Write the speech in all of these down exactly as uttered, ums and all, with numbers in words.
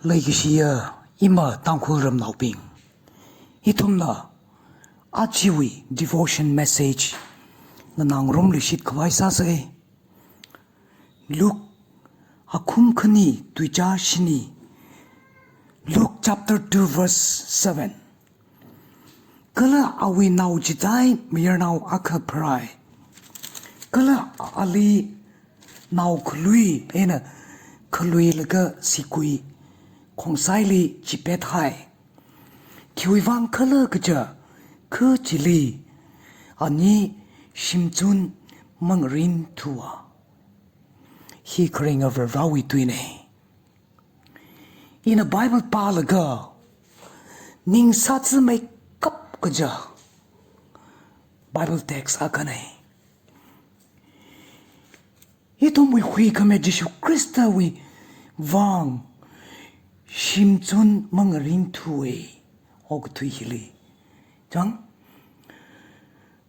Leikashiya ima Tangkhul ramnaobing, ithumna ajawui devotion message nganāngarumluishit khavai sāsei. Luke akhum khani tuicha shini, Luke chapter two verse seven. Kala awui nao chithāi mayarnao akha pharāi. Kala ali nao khalui eina khaluilaga sigui khongsaili chipethai. Khiwuivang khala kaja, kha chili ani shimchun mangarinthuwa. Hi kharinga Varivarawui tuinei. Ina Bible pālaga ning sāchimeikap kaja Bible text akhanei. Ithumwui huikhami Jishu Khristawui vang shimchun mangarinthuwei, okathui hili. Chang?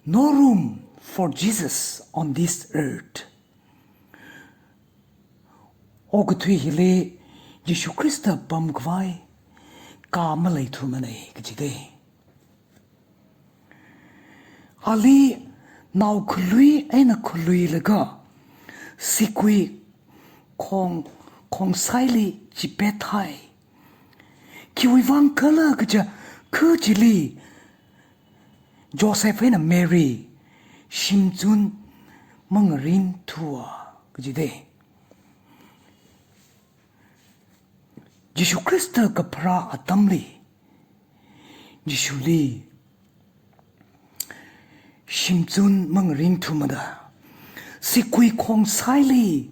No room for Jesus on this earth. Okathui hili Jishu Khrista pamkhavai kā maleithumanei kajidei. Ali nao khalui eina khaluilaga sigui khong, khongsaili chipethai. Khiwuivang khala kaja, kha chili Joseph eina Mary shimchun mangarinthuwa kajidei. Jishu Khrista kapharā atamli, Jishuli shimchun mangarinthuda, sigui khongsaili,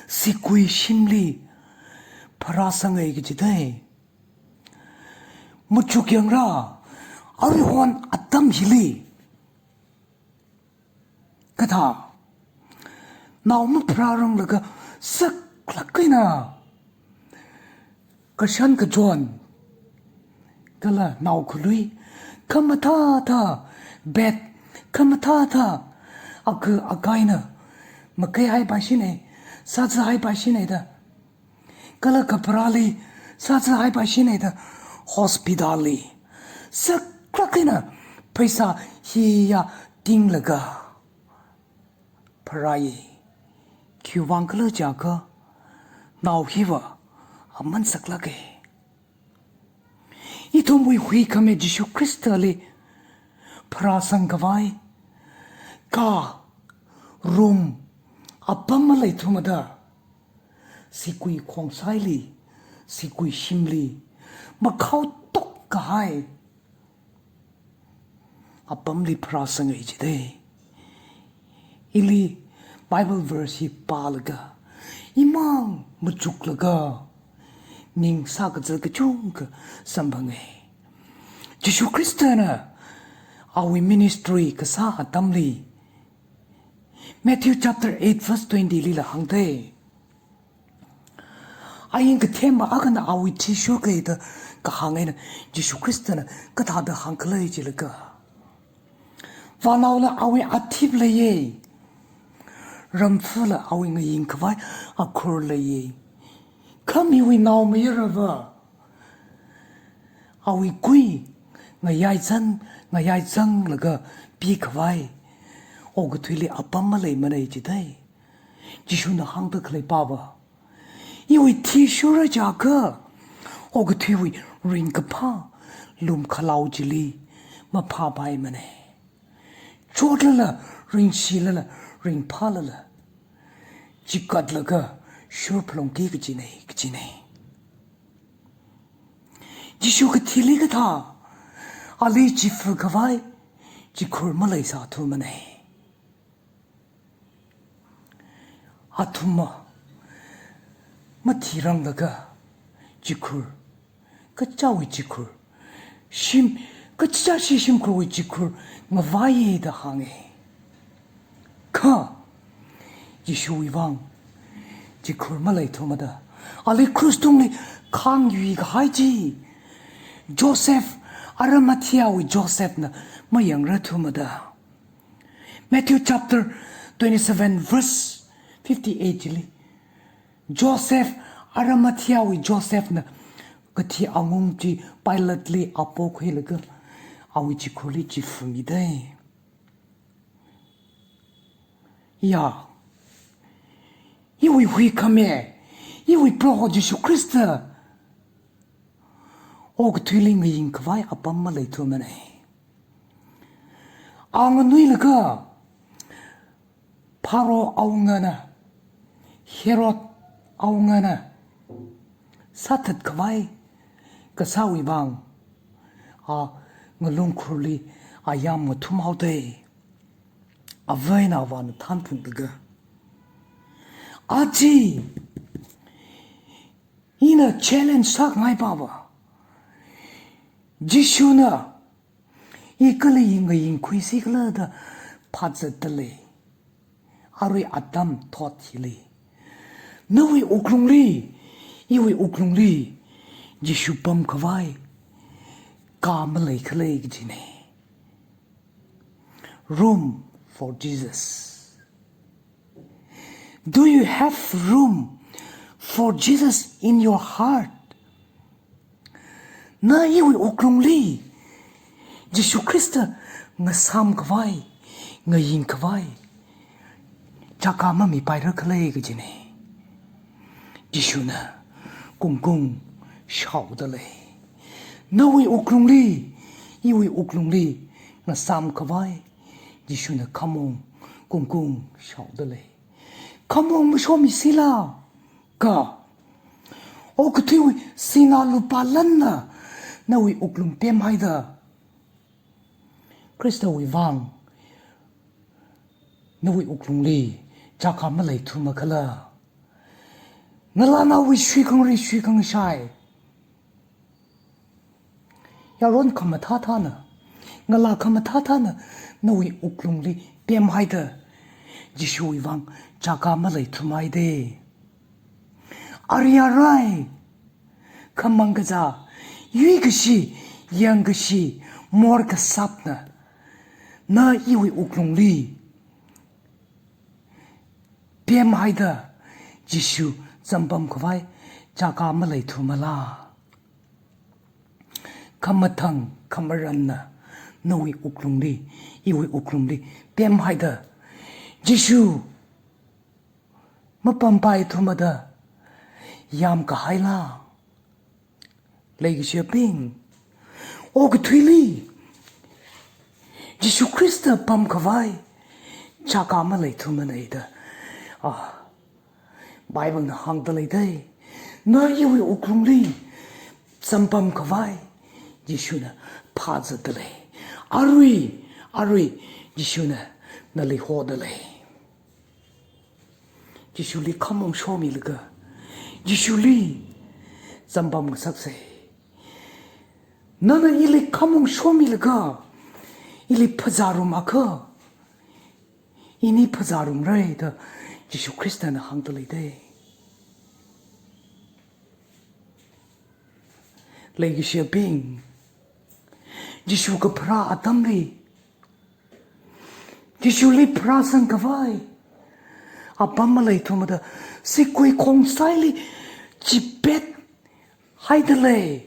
sigui shimli pharāsangei kajidei. Machuk yangra, aruihon atam hili kathā, nao mapharāranglaga saklāk eina kashan kachon, kala nao khalui khamathāthā, bed khamathāthā, aka, akaina makeihaipa shinei, sāzahaipa shinei da, kala kapharāli sāzahaipa shinei da, hospital li saklāk eina pheisā hiya tinglaga pharāi. Khiwuivang khala jiakha, nao hiva aman saklākei. Ithumwui huikhami Jishu Khristali pharāsangkhavai kā, room, apam maleithumada, sigui khongsaili, sigui shimli makhaotok kahai apamli pharāsangei jidei. Ili Bible verse hi pālaga, imang machuklaga, ning sākazat kachungkha samphangei. Jishu Khristana awui ministry kasā atamli, Matthew chapter eight verse twenty lila hāngdei. Ain kathemma akhana awui thishurkei da kahāng eina, Jishu Khristana kathāda hāngkhalei jilaga, vānaola awui athip leiye, ramfala awui ngayingkhavai akhur leiye. Kha miwui naomayaravā awui kui ngayaizang, ngayaizanglaga pikhavai okathuili apam maleimanei jidei. Jishuna hāngda khaleipava, iwui thishura jiakha okathuiwui ringkaphā lumkhalao chili maphāpaimanei. Chotlala, ringshilala, ringphālala, chikatlaga shurphalungki kajinei, kajinei. Jishu kathili kathā, ali chifakhavai chikhur maleisāthumanei. Athumva mathiranglaga chikhur, kachāwui chikhur, shim, kachichāshi shimkhurwui chikhur ngavaiye da hānge. Kha Jishuwui vang chikhur maleithumada, ali krus tungli khangyui kahai chi Joseph, Arimatheawui Josephna mayangrathumada, Matthew chapter twenty-seven verse fifty-eight chili, Joseph, Arimatheawui Josephna Kathi angung chi Pilateli a pokhuilaga awui chikhurli chifamidai. Ya, iwui huikhame, iwui Proho Jishu Khrista okathuili ngaying khavai apam maleithumanei. A nganuilaga Pharaoh awungana, Herod awungana sāthat khavai kasāwui vang, a ngalungkhurli ayam ngathumhaodai. Avā eina avāna thanphunglaga, aja ina challenge sāngai pava, Jishuna i kali ngayingkhuisi khala da phāzatdalei. Arui atam thot hili, nawui wuklungli, iwui wuklungli Jishu pam khavai ka maleikhala kajinei. Room for Jesus. Do you have room for Jesus in your heart? Na iwui wuklungli Jishu Khrista ngasām khavai, ngaying khavai jaka mamipaira khala kajinei. Jishuna kungkung shaodalei. Nawui wuklungli, iwui wuklungli ngasām khavai Jishuna khamong kungkung shaodalei. Khamong mashomisila, kha okathuiwui sinā lupā lanna nawui wuklung pemhaida Khristawui vang nawui wuklungli jaka maleithuma khala? Ngalānaowui shuikhangarei shuikhangashai, yaron khamathāthāna, ngalā khamathāthāna nawui wuklungli pemhaida Jishuwui vang jaka maleithumaidei. Ari arai, khamang kazā, yuikashi, yangkashi, mor kasapna na iwui wuklungli pemhaida Jishu zampam khavai jaka maleithumala? Khamathang khamaranna nawui wuklungli, iwui wuklungli pemhaida Jishu mapampaithumada yamkahaila? Leikashiyabing, okathuili Jishu Khrista pam khavai jaka maleithumanei da, ah, Bible na hāngdaleidei. Na iwui wuklungli zampam khavai Jishuna phāzatdalei. Arui, arui Jishuna nali hodalei. Jishuli khamong shomilaga, Jishuli zampam ngasaksei. Nana ili khamong shomilaga, ili phazārumakha, ini phazārumrei da Jishu Khristana hāngdaleidei. Leikashiyabing, Jishu kapharā atamli, Jishuli pharāsang khavai apam maleithumada sigui khongsaili chipet haidalei.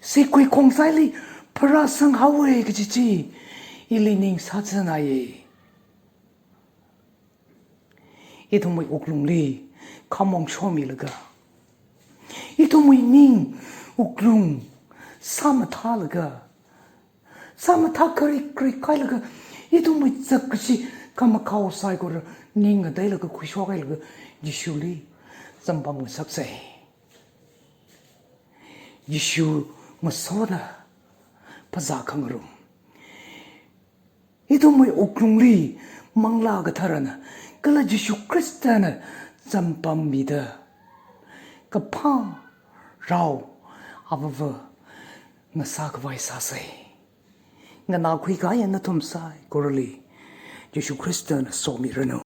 Sigui khongsaili pharāsang haowei kaji chi ili ning sāzanaiye. Ithumwui wuklungli khamong shomilaga, ithumwui ning wuklung sāmathālaga, sāmathā kharik kharik hailaga, ithumwui zakkashi khamakhao saikora ning ngateilaga khuishok hailaga Jishuli zampam ngasaksei. Jishu ngasona phazā khangarum, ithumwui wuklungli Manglā Katharana kala Jishu Khristana zampam mida kaphā rao avāva ngasā khavai sāsei. Nganākhui kahai nathum saikorali Jishu Khristana somiranu.